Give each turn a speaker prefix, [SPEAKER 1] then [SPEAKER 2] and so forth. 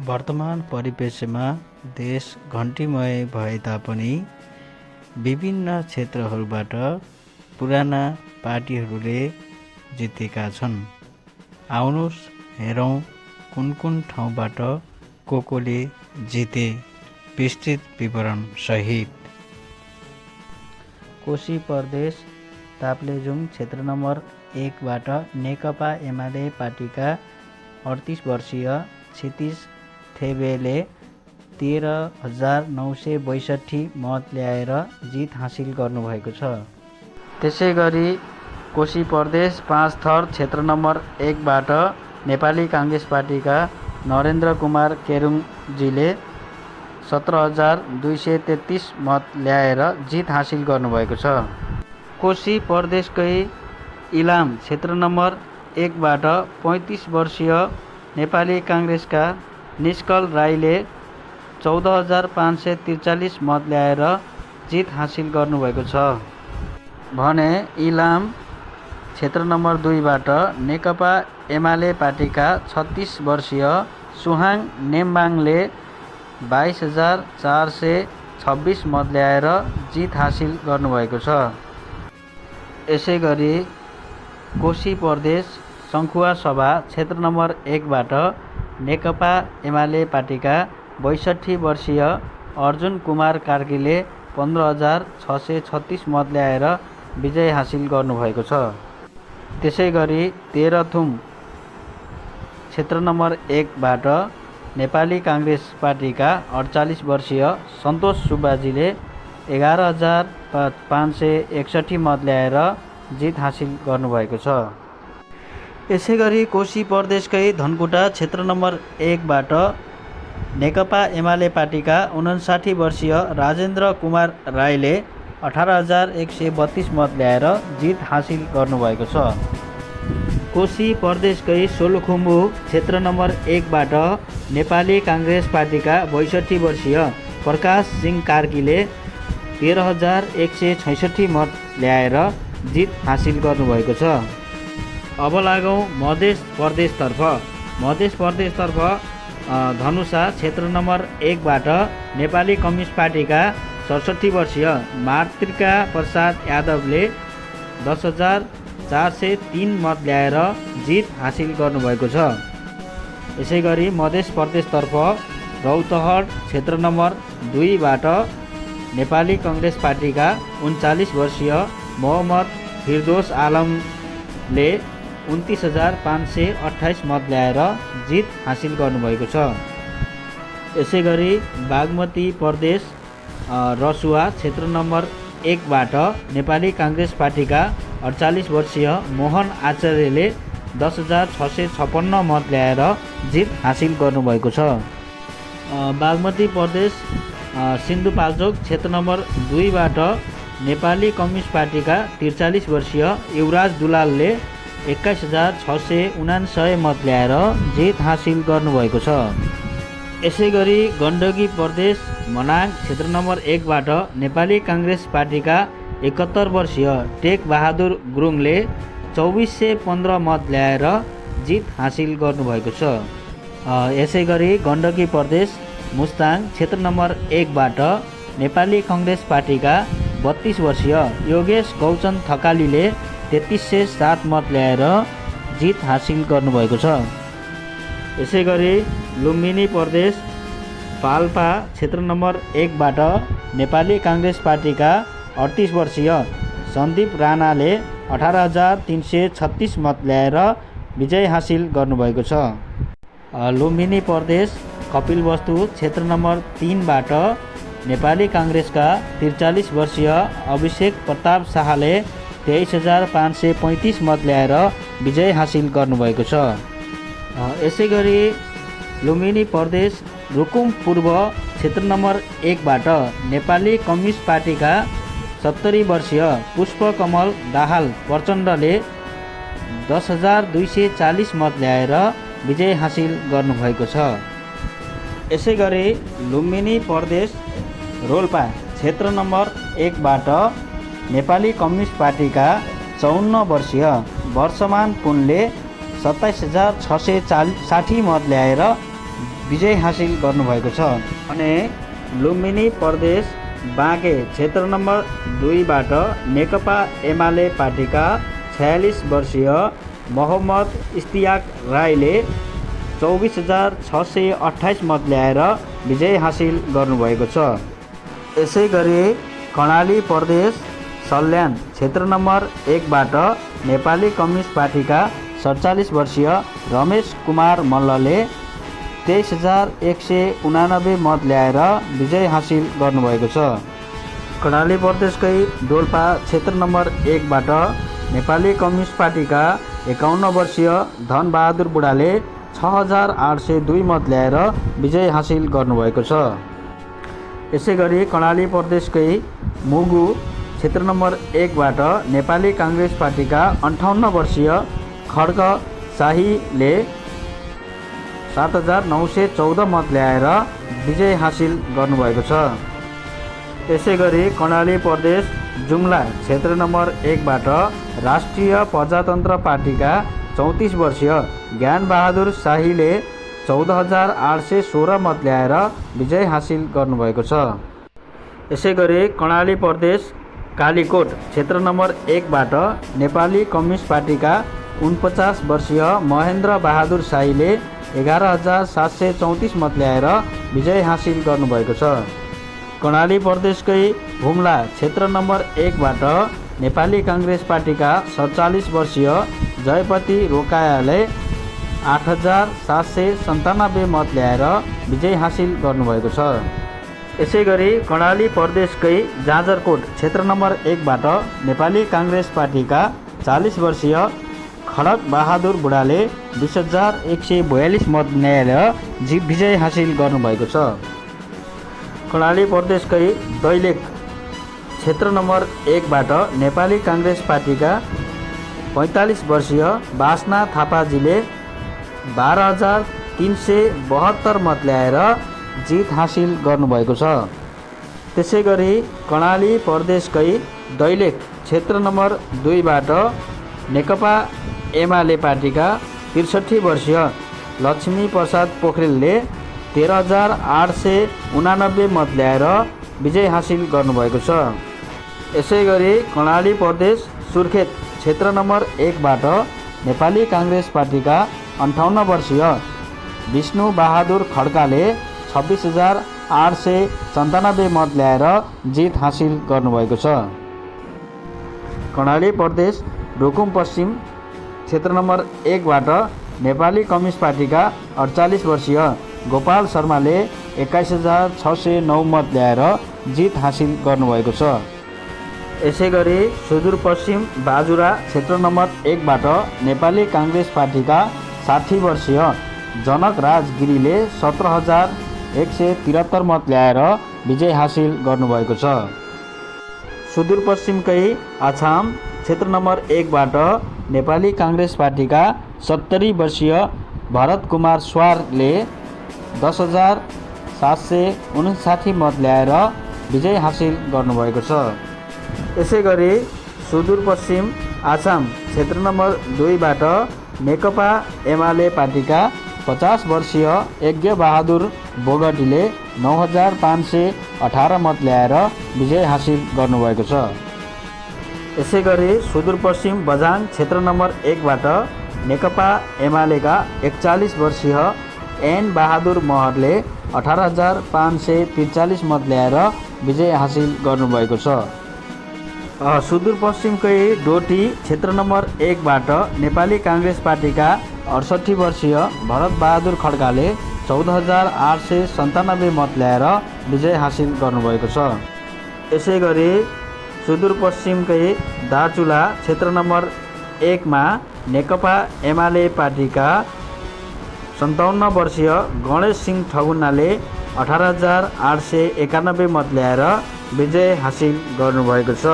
[SPEAKER 1] वर्तमान परिवेशमा देश घन्टीमय भए तापनि विभिन्न क्षेत्रहरूबाट पुराना पार्टीहरूले जितेका छन्। आउनुहोस् हेरौँ कुन कुन ठाउँबाट कोले जिते विस्तृत विवरण सहित। कोशी प्रदेश ताप्लेजुङ क्षेत्र नम्बर 1 बाट नेकपा एमाले पार्टीका 38 वर्षीय क्षितिज थेबेले 13,962 मत ल्याएर जित हासिल गर्नुभएको छ। त्यसैगरी कोशी प्रदेश 5 थर क्षेत्र नम्बर 1 बाट नेपाली काङ्ग्रेस पार्टीका नरेन्द्र कुमार केरुङजीले 17,233 मत ल्याएर जित हासिल गर्नुभएको छ। कोशी प्रदेशकै इलाम क्षेत्र नम्बर 1 बाट 35 वर्षीय नेपाली काङ्ग्रेसका निष्कल राईले 14,543 मत ल्याएर जित हासिल गर्नुभएको छ भने इलाम क्षेत्र नम्बर 2 बाट नेकपा एमाले पार्टीका 36 वर्षीय सुहाङ नेम्बाङले 22,426 मत ल्याएर जित हासिल गर्नुभएको छ। यसैगरी कोशी प्रदेश सङ्खुवासभा क्षेत्र नम्बर 1 बाट नेकपा एमाले पार्टीका 62 वर्षीय अर्जुन कुमार कार्कीले 15,636 मत ल्याएर विजय हासिल गर्नुभएको छ। त्यसैगरी तेह्रथुम क्षेत्र नम्बर 1 बाट नेपाली काङ्ग्रेस पार्टीका 48 वर्षीय सन्तोष सुब्बाजीले 11,561 मत ल्याएर जित हासिल गर्नुभएको छ। यसैगरी कोशी प्रदेशकै धनकुटा क्षेत्र नम्बर 1 बाट नेकपा एमाले पार्टीका 59 वर्षीय राजेन्द्र कुमार राईले 18,132 मत ल्याएर जित हासिल गर्नुभएको छ। कोशी प्रदेशकै सोलुखुम्बु क्षेत्र नम्बर 1 बाट नेपाली काङ्ग्रेस पार्टीका 62 वर्षीय प्रकाश सिंह कार्कीले 13,166 मत ल्याएर जित हासिल गर्नुभएको छ। अब लागौँ मध्य प्रदेशतर्फ धनुषा क्षेत्र नम्बर 1 बाट नेपाली कम्युनिस्ट पार्टीका 67 वर्षीय मातृका प्रसाद यादवले 10,403 मत ल्याएर जित हासिल गर्नुभएको छ। यसैगरी मध्य प्रदेशतर्फ रौतहट क्षेत्र नम्बर 2 बाट नेपाली काङ्ग्रेस पार्टीका 39 वर्षीय मोहम्मद फिरदोस आलमले 29,528 मत ल्याएर जित हासिल गर्नुभएको छ। यसैगरी बागमती प्रदेश रसुवा क्षेत्र नम्बर 1 बाट नेपाली काङ्ग्रेस पार्टीका 48 वर्षीय मोहन आचार्यले 10,656 मत ल्याएर जित हासिल गर्नुभएको छ। बागमती प्रदेश सिन्धुपाल्चोक क्षेत्र नम्बर 2 बाट नेपाली कम्युनिस्ट पार्टीका 43 वर्षीय युवराज दुलालले 21,679 मत ल्याएर जित हासिल गर्नुभएको छ। यसैगरी गण्डकी प्रदेश मनाङ क्षेत्र नम्बर 1 बाट नेपाली काङ्ग्रेस पार्टीका 71 वर्षीय टेक बहादुर गुरुङले 2,415 मत ल्याएर जित हासिल गर्नुभएको छ। यसैगरी गण्डकी प्रदेश मुस्ताङ क्षेत्र नम्बर 1 बाट नेपाली काङ्ग्रेस पार्टीका 32 वर्षीय योगेश गौचन थकालीले 3,307 मत ल्याएर जित हासिल गर्नुभएको छ। यसैगरी लुम्बिनी प्रदेश पाल्पा क्षेत्र नम्बर 1 बाट नेपाली काङ्ग्रेस पार्टीका 38 वर्षीय सन्दीप राणाले 18,336 मत ल्याएर विजय हासिल गर्नुभएको छ। लुम्बिनी प्रदेश कपिलवस्तु क्षेत्र नम्बर 3 बाट नेपाली काङ्ग्रेसका 43 वर्षीय अभिषेक प्रताप शाहले 23,535 मत ल्याएर विजय हासिल गर्नुभएको छ। यसैगरी लुम्बिनी प्रदेश रुकुम पूर्व क्षेत्र नम्बर 1 बाट नेपाली कम्युनिस्ट पार्टीका 70 वर्षीय पुष्पकमल दाहाल प्रचण्डले 10,240 मत ल्याएर विजय हासिल गर्नुभएको छ। यसैगरी लुम्बिनी प्रदेश रोल्पा क्षेत्र नम्बर 1 बाट नेपाली कम्युनिस्ट पार्टीका 54 वर्षीय वर्षमान पुनले 27,660 मत ल्याएर विजय हासिल गर्नुभएको छ। अनि लुम्बिनी प्रदेश बाँके क्षेत्र नम्बर 2बाट नेकपा एमाले पार्टीका 46 वर्षीय मोहम्मद इस्तियाक राईले 24,628 मत ल्याएर विजय हासिल गर्नुभएको छ। यसै गरी कर्णाली प्रदेश सल्यान क्षेत्र नम्बर 1बाट नेपाली कम्युनिस्ट पार्टीका 47 वर्षीय रमेश कुमार मल्लले 23,189 मत ल्याएर विजय हासिल गर्नुभएको छ। कर्णाली प्रदेशकै डोल्पा क्षेत्र नम्बर 1बाट नेपाली कम्युनिस्ट पार्टीका 51 वर्षीय धनबहादुर बुढाले 6,802 मत ल्याएर विजय हासिल गर्नुभएको छ। यसै गरी कर्णाली प्रदेशकै मुगु क्षेत्र नम्बर 1बाट नेपाली काङ्ग्रेस पार्टीका 58 वर्षीय खड्ग शाहीले 7,914 मत ल्याएर विजय हासिल गर्नुभएको छ। यसै गरी कर्णाली प्रदेश जुम्ला क्षेत्र नम्बर 1बाट राष्ट्रिय प्रजातन्त्र पार्टीका 34 वर्षीय ज्ञानबहादुर शाहीले 14,816 मत ल्याएर विजय हासिल गर्नुभएको छ। यसै गरी कर्णाली प्रदेश कालीकोट क्षेत्र नम्बर 1बाट नेपाली कम्युनिस्ट पार्टीका 49 वर्षीय महेन्द्र बहादुर शाहीले 11,734 मत ल्याएर विजय हासिल गर्नुभएको छ। कर्णाली प्रदेशकै हुम्ला क्षेत्र नम्बर 1बाट नेपाली काङ्ग्रेस पार्टीका 47 वर्षीय जयपति रोकायाले 8,797 मत ल्याएर विजय हासिल गर्नुभएको छ। यसै गरी कर्णाली प्रदेशकै जाजरकोट क्षेत्र नम्बर 1बाट नेपाली काङ्ग्रेस पार्टीका 40 वर्षीय खड्ग बहादुर बुढाले 20,142 मत ल्याएर विजय हासिल गर्नुभएको छ। कर्णाली प्रदेशकै दैलेख क्षेत्र नम्बर 1बाट नेपाली काङ्ग्रेस पार्टीका 45 वर्षीय बासना थापाजीले 12,372 मत ल्याएर जित हासिल गर्नुभएको छ। त्यसै गरी कर्णाली प्रदेशकै दैलेख क्षेत्र नम्बर 2बाट नेकपा एमाले पार्टीका 63 वर्षीय लक्ष्मी प्रसाद पोखरेलले 13,889 मत ल्याएर विजय हासिल गर्नुभएको छ। यसै गरी कर्णाली प्रदेश सुर्खेत क्षेत्र नम्बर 1बाट नेपाली काङ्ग्रेस पार्टीका 58 वर्षीय विष्णु बहादुर खड्काले 26,897 मत ल्याएर जित हासिल गर्नुभएको छ। कर्णाली प्रदेश रुकुम पश्चिम क्षेत्र नम्बर 1बाट नेपाली कम्युनिस्ट पार्टीका 48 वर्षीय गोपाल शर्माले 21,609 मत ल्याएर जित हासिल गर्नुभएको छ। यसै गरी सुदूरपश्चिम बाजुरा क्षेत्र नम्बर 1बाट नेपाली काङ्ग्रेस पार्टीका 60 वर्षीय जनक राज गिरीले 17,173 मत ल्याएर विजय हासिल गर्नुभएको छ। सुदूरपश्चिमकै आछाम क्षेत्र नम्बर 1बाट नेपाली काङ्ग्रेस पार्टीका 70 वर्षीय भरत कुमार स्वारले 10,759 मत ल्याएर विजय हासिल गर्नुभएको छ। यसै गरी सुदूरपश्चिम आसाम क्षेत्र नम्बर 2बाट नेकपा एमाले पार्टीका 50 वर्षीय यज्ञ बहादुर बोगटीले 9,518 मत ल्याएर विजय हासिल गर्नुभएको छ। यसै गरी सुदूरपश्चिम बझाङ क्षेत्र नम्बर 1बाट नेकपा एमालेका 41 वर्षीय एन बहादुर महरले 18,543 मत ल्याएर विजय हासिल गर्नुभएको छ। सुदूरपश्चिमकै डोटी क्षेत्र नम्बर 1बाट नेपाली काङ्ग्रेस पार्टीका 68 वर्षीय भरत बहादुर खड्काले 14,897 मत ल्याएर विजय हासिल गर्नुभएको छ। यसै गरी सुदूरपश्चिमकै दार्चुला क्षेत्र नम्बर 1मा नेकपा एमाले पार्टीका 57 वर्षीय गणेश सिंह ठगुन्नाले 18,891 मत ल्याएर विजय हासिल गर्नुभएको छ।